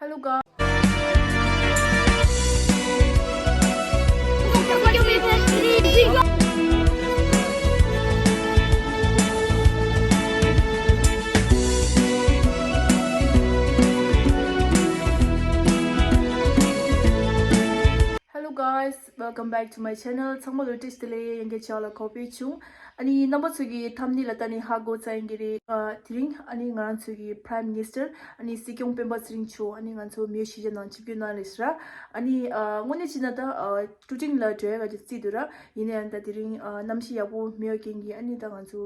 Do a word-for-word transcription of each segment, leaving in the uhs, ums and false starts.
Hello, guys. Hello, guys. Welcome back to my channel. ཚང་མ་ལ་བཀྲ་ཤིས་བདེ་ལེགས། ཡང་བསྐྱར་ལ་གོ་སྤེལ་བྱུང་། ཨ་ནི་རྣམ་པ་ཚོ་གི་ཐམ་ནེལ་ལ་ལྟ་ནས་ཧ་གོ་ཚར་ཡིན་གྱི་རེད། ཨ། དེ་རིང་ཨ་ནི་ང་རང་ཚོ་གི་Prime Minister ཨ་ནི་སྲིད་སྐྱོང་སྤེན་པ་ཚེ་རིང་མཆོག་ཨ་ནི་ང་ཚོ་མེའོ་གཞིས་ཆགས་ནང་ཆིབས་བསྒྱུར་གནང་རེད་ཟེར། ཨ་ནི་ཨ་དངོས་གནས་བྱས་ན་ད་ཨ་ཀྲུ་ཀྲིང་ལ་འགྲོ་ཡ་ག་ཅིག་རྩིས་འདུག་ར། ཡིན་ན་ཡང་ད་དེ་རིང་ཨ་གནམ་གཤིས་ཡག་པོ་མེད་པའི་རྐྱེན་གྱིས་ཨ་ནི་ད་ང་ཚོ་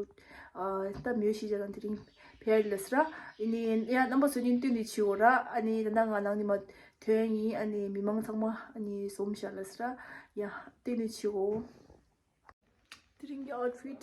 ཨ་ད་མེའོ་གཞིས་ཆགས་ནང་དེ་རིང་ཕེབས་ཡ་རེད་ལབ་ཟེར། ཡིན་ནའི་ཡང་རྣམ་པ་ཚོ་གཉིས་སྟོན་ནས་བྱེད་འོ་ར། ཨ་ནི་ད་ལྟ་ང་ནང་ནས་མར་ཐོན་ཡིན། ཨ་ནི་མི་མང་ཚང་མ་ཨ་ནི་འཛོམས་ཤག་ལབ་ཟེར། ཡ་སྟོན་ནས་བྱེད་འོ། དེ་རིང་གི་outfit།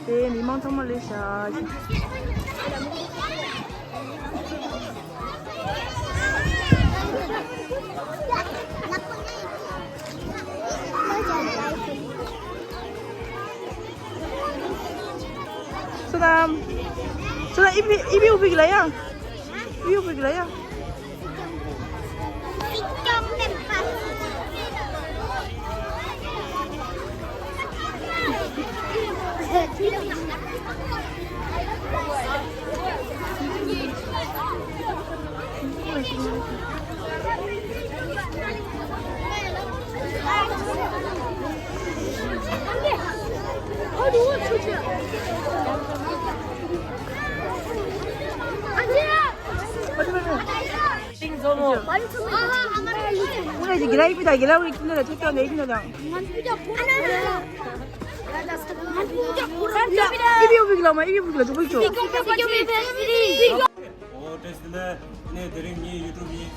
དེ་མི་མང་ཚང་མ་ལས་བྱ། སོ་དམ། སོ་དམ། ཨི་བི་ཨི་བི་ཨུ་བི་གི་ལ་ཡ། ཨི་བི་ཨུ་བི་གི་ལ་ཡ། ཨོ་བཀྲ་ཤིས་བདེ་ལེགས། ནས་དེ་རིང་ངའི་YouTube་ཡིན།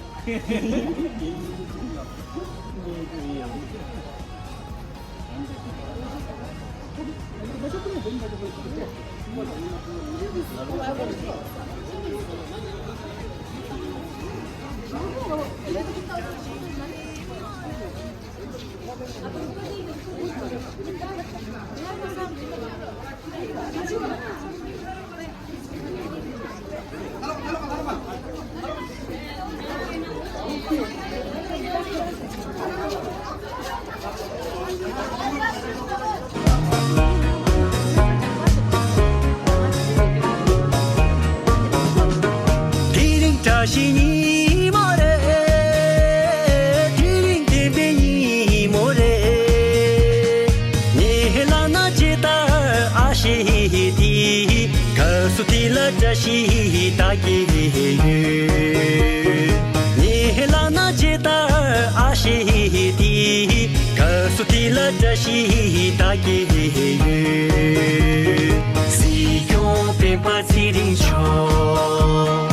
དེ་རིང་བཀྲ་ཤིས་ཉི་མ་རེད། དེ་རིང་བདེན་པའི་ཉི་མ་རེད། ངའི་ལག་ན་ཇི་ལྟར་ཨ་ཤེ་དེ། སྐབས་སུ་དེ་ལ་བཀྲ་ཤིས་ད་གེ་ཡོད། ངའི་ལག་ན་ཇི་ལྟར་ཨ་ཤེ་དེ། སྐབས་སུ་དེ་ལ་བཀྲ་ཤིས་ད་གེ་ཡོད། སྲིད་སྐྱོང་སྤེན་པ་ཚེ་རིང་མཆོག་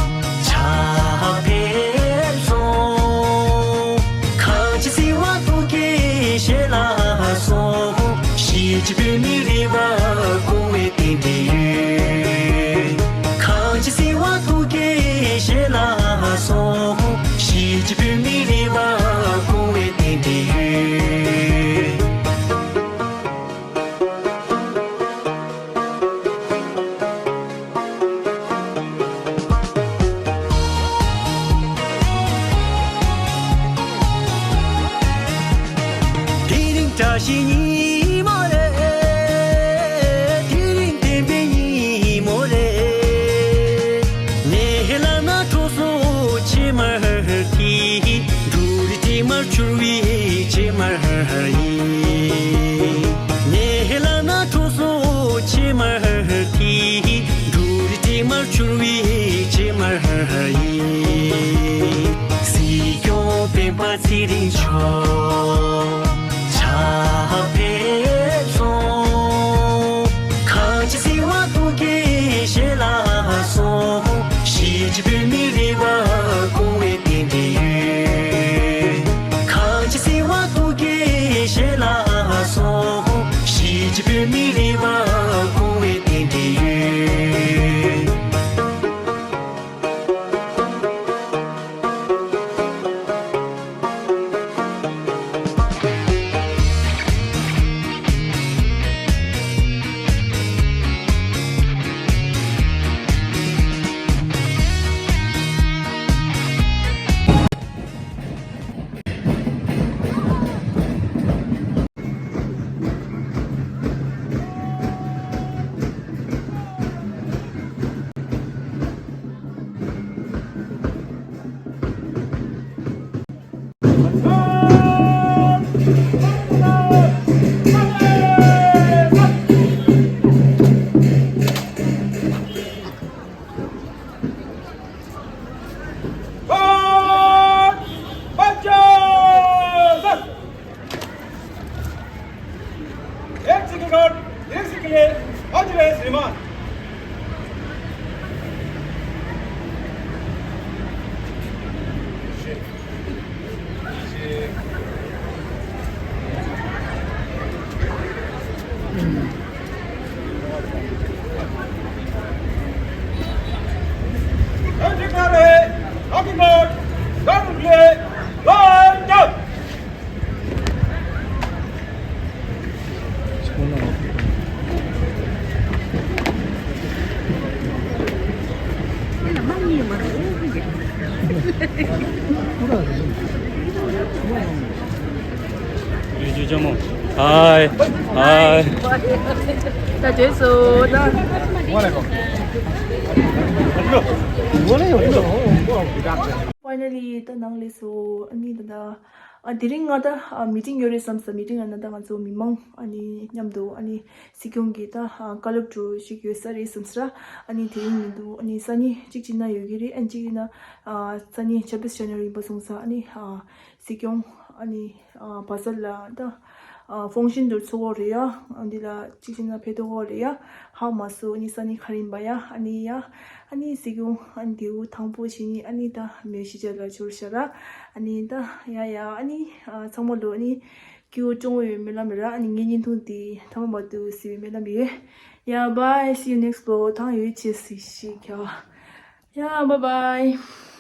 ཕྱག་ཕེབས་སོང་། གངས་ཅན་སྲིད་དབང་ཐུགས་ཀྱི་ཞལ་ལ་སོང་། གཞིས་བྱེས་བོད་མིའི་རེ་བ་སྐོང་བའི་རྟེན་འབྲེལ་ཡོད། གངས་ཅན་སྲིད་དབང་ཐུགས་ཀྱི་ཞལ་ལ་སོང་། གཞིས་བྱེས་བོད་མིའི་རེ་བ་སྐོང་བའི་རྟེན་འབྲེལ་ཡོད། དེ་རིང་བཀྲ་ཤིས་ཉི་མ་རེད། དེ་རིང་བདེན་པའི་ཉི་མ་རེད། ངའི་ལག་ན་གྲོ་སོ་ཕྱེ་མར་དེ། འབྲུ་རིགས་དྲི་མར་གྱུར་བའི་ཕྱེ་མར་ཡིན། Direction के लिए हाजिर है श्रीमान। Hi. Hi. ད་དུས་སུ་ད། Finally ད་ནང་སླེབས་སོང་། ཨ་ནི་ད་ད། ཨ་དེ་རིང་ང་ད་ཨ་མི་ཊིང་ཡོད་རེད་བསམ་ས། མི་ཊིང་ཡང་ན་ད་ང་ཚོ་མི་མང་ཨ་ནི་མཉམ་དུ་ཨ་ནི་སྲིད་སྐྱོང་གི་ད་ཨ་བཀའ་སློབ་འགྲོ་ཞིག་ཡོད་ས་རེད་བསམ་ས། ཨ་ནི་དེ་རིང་མི་འདུག་ཨ་ནི་སང་ཉིན་གཅིག་ཅིག་ན་ཡོད་ཀྱི་རེད། ཨ་ནི་གཅིག་ཡིན་ན་ཨ་སང་ཉིན་ཆབ་བིས་ཇན་ཝ་རི་ཡིན་པ་སོང་ཙང་ཨ་ནི་ཨ་སྲིད་སྐྱོང་ཨ་ནི་ཨ་བྷ་ས་ལ་ད་ཨ་ཕང་ཤན་འདུག་ཚོགས་འོག་རེད་ཡ། ཨ་འདི་ལ་གཅིག་ཅིག་ན་ཕེབས་ཐུབ་ཀྱི་རེད་ཡ། ཧ་མ་སོང་། ཨ་ནི་སང་ཉིན་ག་རེ་ཡིན་པ་ཡ། ཨ་ནི་ཡ། ཨ་ནི་སྲིད་སྐྱོང་ཨ་ནི་དེའུ་དང་པོ་བྱས་ནི་ཨ་ནི་ད་མེ་ཤི་ཅ་ལ་འབྱོར་ཤག་ར། ཨ་ནི་ད་ཡ་ཡ། ཨ་ནི་ཨ་ཚང་མ་ལོ་ཨ་ནི་སྐྱིད་པོ་བྱུང་བའི་སྨོན་ལམ་ར། ཨ་ནི་ངའི་བརྙན་ཐུང་འདི་ཐ་མ་བར་དུ་གཟིགས་པའི་སྨོན་ལམ་ཡོད། Yeah, bye. See you next vlog. ཐང་ཡོད་ཆེ་སི་ཤི་ཁྱ། Yeah, bye bye.